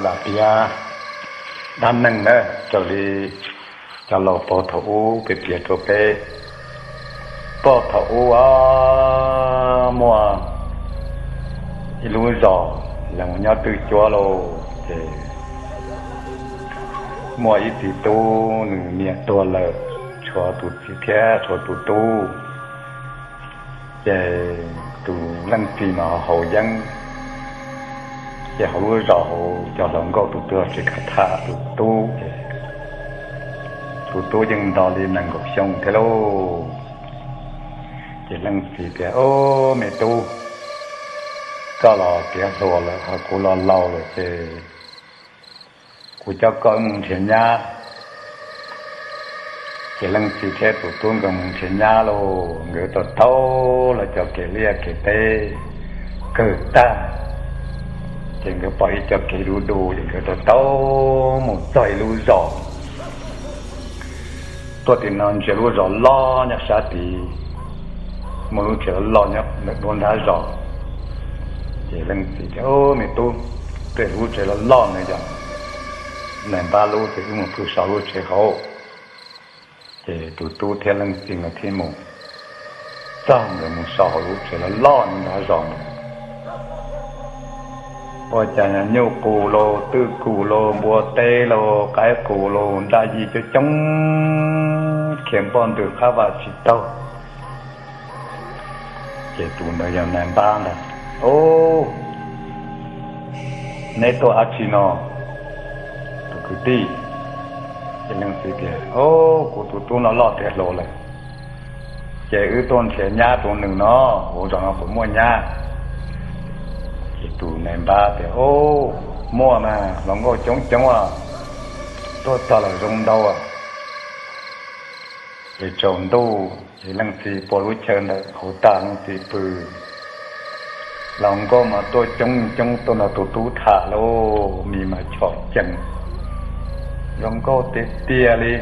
Lam piav dab neeg na, raws li cov laus pog thaum ub piav rau peb. Pog thaum ub muaj ib lub zos, lawv mus nyob twj cuab lauj, ces muaj ib txiv tub nws niam tuag lawm, tshuav tus txiv thiab tshuav tus tub. Ces tus leej txiv mas haus yeeb, ces hauv lub zos hauv cov hluas nkauj tus twg tsis kam tham tus tub ces tus tub yeej nto li nees nkaum xyoo thiab lauj. Ces leej txiv tias, Ob, me tub, koj los tiav hluas lawm ho kuv los laus lawm ces kuv coj koj wb mus nrhiav nyab. Ces leej txiv thiab tus tub nkawd mus nrhiav nyab lauj, nkawd tau taug lawv cov kev liaj kev teb kawg tag, ces nkawd pom ib co kev du du, ces nkawd tau taug mus txog ib lub zos. Tuaj tim no ntsia lub zos loj nyob sab tid, muaj lub tsev loj nyob ntawm duab nrab zos. Ces leej txiv tias, Ob, me tub, tej lub tsev loj loj no yog nais npab lub, ces wb mus pw so lub tsev hauv. Ces tus tub thiab leej txiv nkawd thiaj mus. Txog nkawd mus so hauv lub tsev loj loj nyob nrab zos ntawd, ua cas nyuj qus lauj, twj kum lauj, npua teb lauj, qaib qus lauj, nraj yij coob coob, khiav npoj ntws qab vaj tsis taug. Ces tus ntawd yog nais npab ntag. Ob, neb tuaj dab tsi no, tus kwv tij? Ces leej txiv tias, Ob, kuv tus tub no loj tiav hluas lawm, ces wb tuaj nrhiav nyab rau nws no, hauv zos no puas muaj nyab? Ces tus nais npab tias, Ob, muaj mas, hluas nkauj coob coob, tuaj txog lawm zoo ntau. Ces tsaus ntuj ces leej txiv pua lub chaw ntawm hauv tag, leej txiv pw. Hluas nkauj mas tuaj coob coob tuaj nrog tus tub tham lauj, mis mas chom cees, zoo nkauj tiag tiag li,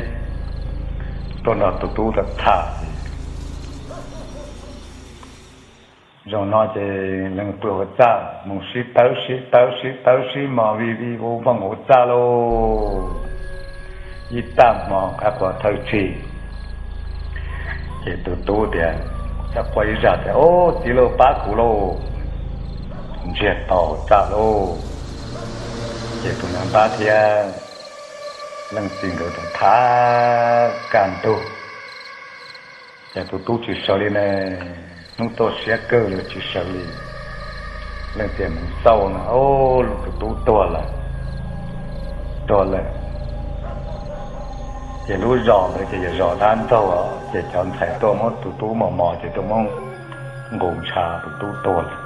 tuaj nrog tus tub tham. Zaum no ces leej pw hauv txaj mus sib tawb sib tawb sib tawb sib mos vij vij voog voog hauv txaj lauj. Ib tag hmo qaib qua thawj tsig, ces tus tub tias, txawm quaj ib zaj tias, Ob, txiv lauj, pab kuv lauj! Ntsiag to hauv txaj lauj. Ces tus nais npab thiab leej txiv nkawd tham kaj ntug, ces tus tub tsis sawv li ne, hnub tuaj siab kawg li tsis sawv li. Leej txiv mus xauj no, Ob, tus tub tuag lawm, tuag lawm. Ces lub zos ntawd ces yog zos dab ntxaug, ces cov ntxhais tuaj muab tus tub mos mos ces tuaj muab nqus ntshav tus tub tuag lawm.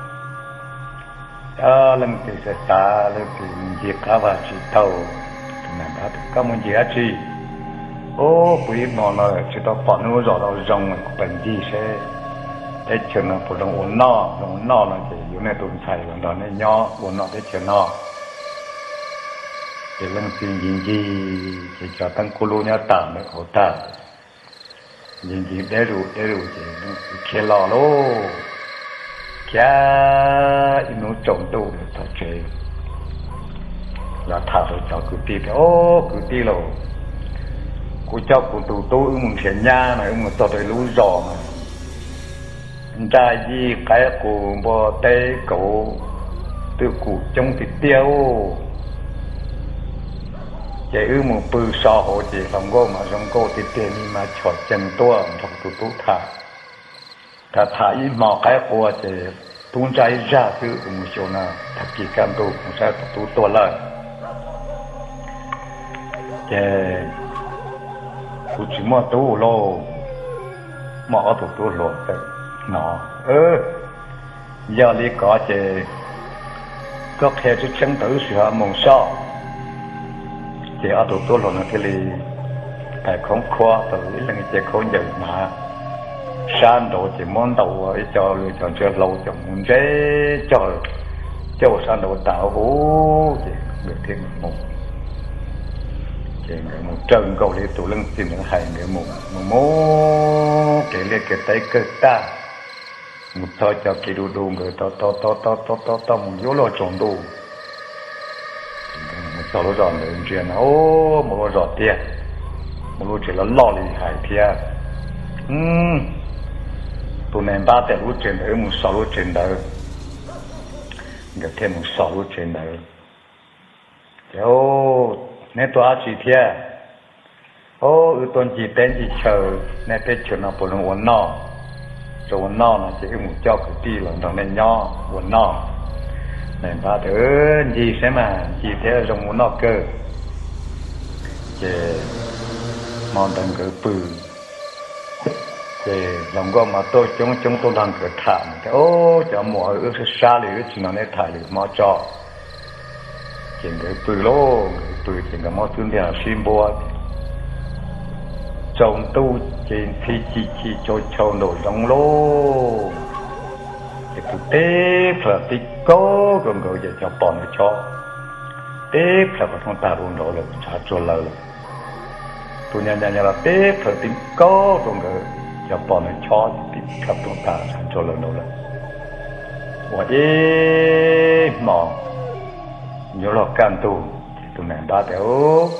Leej txiv xav xav, leej txiv mus ncig qab vaj tsis taug. Tus nais npab tias, Koj mus ncig dab tsi? Ob, pw ib hmo no tsis tau pom nej lub zos no zoo, kuv pais ncig seb teb chaws no puas zoo ua noj, zoo ua noj no ces yuav nej tus ntxhais los nrog nej nyob ua noj teb chaws no. Ces leej txiv ncig ncig ces cov teeb kub lub nyob tas ntawm hauv tag, ncig ncig deb zus deb zus ces leej txiv khiav los lauj, khiav ib hnub tsaus ntuj los txog tsev, los tham rau cov kwv tij tias, Ob, kwv tij lauj, kuv coj kuv tus tub wb mus nrhiav nyab no, wb mus txog rau ib lub zos mas nraj yij qaib qus npua teb kauv twj kum coob tiag tiag. Ces wb mus pw so hauv ces hluas nkauj mas zoo nkauj tiag tiag, mis mas chom cees tuaj nrog tus tub tham. Tham tham ib hmo qaib qua ces tub ntsaj ib zaj xwb, kuv mus xyuas no tag kis kaj ntug kuv saib tus tub tuag lawm. Ces kuv tsis muaj tub lauj, muaj ob tug tub hluas tawm hnov. Yog li ko ces koj qhia tseeb tseeb tau wb sim ho mus soj. Ces ob tug tub hluas no thiaj li tais khoob khuab tau ib leeg ib ce khaub ncaws hnav, sab nraud ces muab ntaus ua ib co li cov ntswg hlau coj mus ntse coj, coj ua sab nraud tas huv ces nkawd thiaj mus. Ces nkawd mus raws nkaus li tus leej txiv ntawd hais, nkawd mus mus mus kev liaj kev teb kawg tag, mus txog cov kev du du nkawd tau tau tau tau tau tau mus yuav luag tsaus ntuj. Nkawd Txog lub zos ntawd ntsia na, mus lub zos tiag, muaj lub tsev loj loj li hais thiab. Tus nais npab tias lub tsev ntawd wb mus so lub tsev ntawd. Nkawd thiaj mus so lub tsev ntawd. Ces, neb tuaj dab tsi thiab? Wb tuaj ncig teb ncig chaw, nej teb chaws no puas zoo ua noj? Zoo ua noj no ces wb mus coj kwv tij los nrog nej nyob ua noj. Nais npab tias, ncig saib mas, ncig thiab zoo ua noj kawg. Ces hmo ntawd nkawd pw, ces hluas nkauj mas tuaj coob coob tuaj nrog nkawd tham tias, cov muam, wb sab sab li, wb tsis nrog nej tham lwm hmo tso. Ces nkawd pw lauj, nkawd pw ces nkawd muab xub ntiag los sib npuab, tsaus ntuj ces ntxhi ci ci chau chau nraum zoov lauj. Ces tus teb plhaws tib kaug rau nkawd ces cov pos ntawd chob, teb plhaws kom rooj tag rau nraud lawm, ntshav tsuag lawm lawm. Tus nyo nyo los teb plhaws tib kaug rau nkawd, cov pos ntawd chob tib plhaws rooj tag, ntshav tsuag lawm nraud lawm. Ua ib hmo yuav luag kaj ntug, ces tus nais npab tias,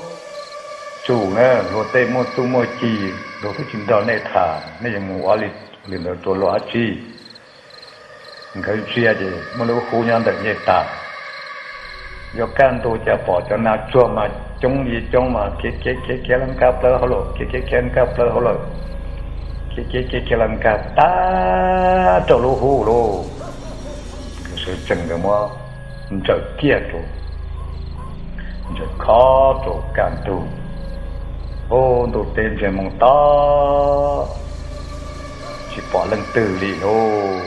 tsum na, luag tej muaj txuj muaj ci, luag twb tsis nrog nej tham, nej yuav mus ua li ntawd rau luag dab tsi? Nkawd ntsia ces muaj lub hub nyob ntawm nyej tas. Yuav kaj ntug cas pom cov nas tsuag mas coob li coob mas khiav khiav khiav khiav los nkag plaws hauv lawm, khiav khiav khiav nkag plaws hauv lawm, khiav khiav khiav khiav los nkag tag rau lub hub lauj. Nkawd sawv tsees nkawd muab ntsaws kiag rau, ntsaws khob rau kaj ntug. Ub, ntuj teb ntsiag moo to, tsis pom leej twg li lauj.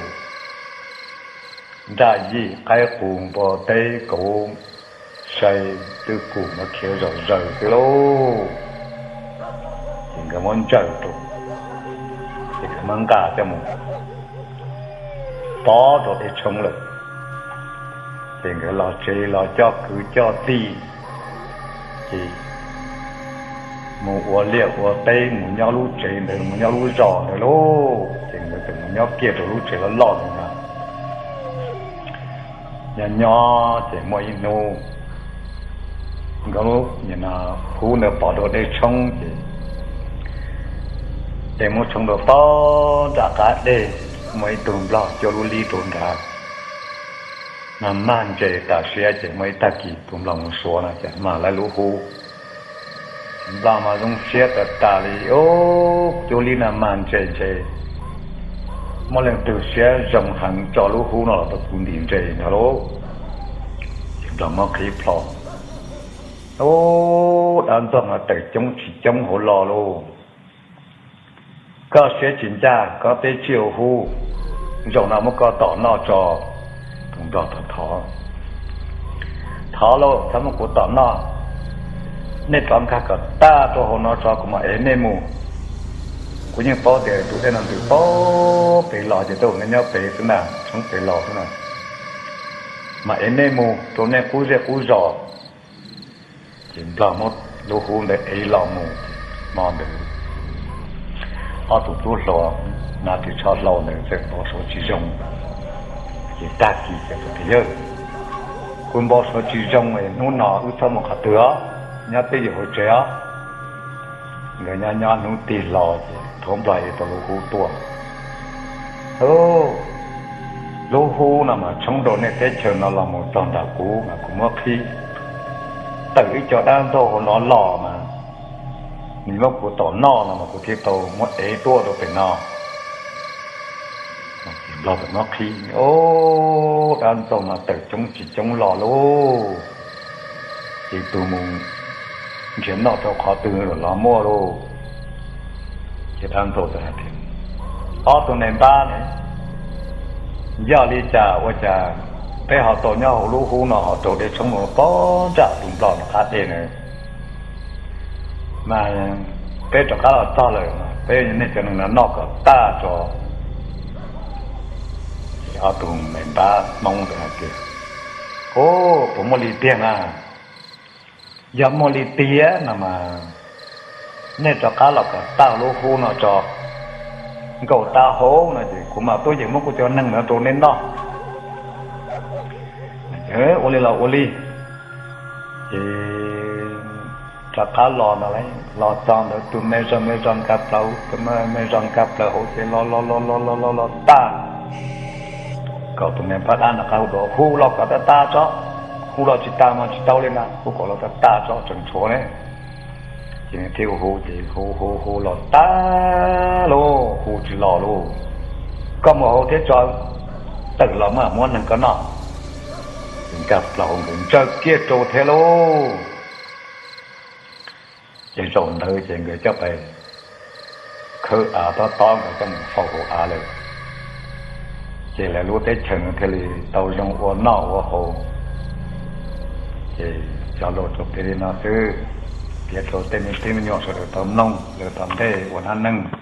Nraj yim qaib qus npua teb kauv sai twb kum mas khiav zom zaws xwb lauj. Ces nkawd muab ntsaws rau, ces nkawd muab nqa coj mus pov rau dej tshoob lawm. Ces nkawd los tsev los coj kwv coj tij, ces mus ua liaj ua teb mus nyob lub tsev ntawd mus nyob lub zos ntawd lauj. Ces nkawd txawm mus nyob kiag rau lub tsev loj loj ntawd na. Nyob nyob ces muaj ib hnub nkawd lub hub ntawd pov rau dej tshoob ces dej muab tshoob rau pog nram qab dej, muaj ib tug nplog cuab lub lib rau nrad. Nag mag ntses tas siab ces muaj ib tag kis tus nplog mus suav no ces mag lawv lub hub. Nplog mas zoo siab tas tas li, cuab lib nag mag ntses ntshe muaj leej twg siab zoo heev tso lub hub no los rau kuv ntim ntses ntag lauj. Ces nplog muab qhib plho, ub, dab ntxaug mas tawm coob tsis coob hauv lo lauj. Koj siab tsis ncaj, koj teb tsis ua hub, zaum no muab koj tom noj tso. Tus nplog thov, thov lauj, txhob muab kuv tom noj, nej rov nkag kom tag rau hauv no tso kuv mam ev nej mus. Kuv yeej paub tias tus dej no ntws pem los ces tej zaum nyob pem xwb na, tshoob pem los xwb na. Mam ev nej mus rau nej qub zej qub zos. Ces nplog muab lub hub ntawd ev los mus, hmo ntawd ob tug tub hluas hnav ris tsho hlau ntawd txawm npau suav tsis zoo. Ces tag kis ces tias, yawg, kuv npau suav tsis zoo, hnub no wb txhob mus qhov twg os, nyob twj ywm hauv tsev os. Nkawd nyob nyob hnub tig hlo ces thaum nplog ev tau lub hub tuaj, lub hub no mas tshoob rau nej teb chaws no los mus txog nram kuv mas kuv muab qhib tawm ib co dab ntxaug hauv no los mas nws muab kuv tom noj no mas kuv thiaj tau muab ev tuaj rau pem no. Nplog txawm muab qhib, dab ntxaug mas tawm coob tsis coob los lauj. Ces tus mus nrhiav noj rau qhov twg los muaj lauj. Ces dab ntxaug txawm hais tias, ob tug nais npab ne, yog li cas ua cas peb ho tau nyob hauv lub hub no ho raug dej tshoob mus pog nram tus nplog nram qab dej na? Mas peb rov qab los txog lawm mas peb nej cov neeg no noj kom tag tso. Ces ob tug nais npab Hmoob ntawd hais tias, ub, puas muaj li tiag na? Yog muaj li tiag no mas nej rov qab los kom tag lub hub no tso. Nkaum tag hauv no ces kuv mam tuaj yeem muab kuv cov neeg no rau nej noj. Ua li los ua li. Ces Rov qab los ntawd, los txog ntawd tus me zog me zog nkag plaws, tus me zog nkag plaws hauv ces los los los los los los los tag. Kom tus me poj dab nram qab hu dua, hu los kom tag tag tso, hu los tsis tag mas tsis tau li na, hu kom los tag tag tso tseem tshuav ne. Ces nws thiaj hu ces hu hu hu los tag lauj, hu tsis los lauj. Koj mus hauv thiab tso, tawm los mam muab neeg koj noj. Ces nkag plaws hauv nkawd ntsawg kiag rau thiab lauj. Ces zaum ntawd ces nkawd coj pais khawb av tob tob, nkawd coj mus faus hauv av lawm. Ces lawv lub teb chaws no thiaj li tau zoo ua noj ua haus. Ces cov lus rau peb li no xwb, piav rau tej me tub me nyuam sawv daws tau mloog lawm tom ntej ua dab neeg.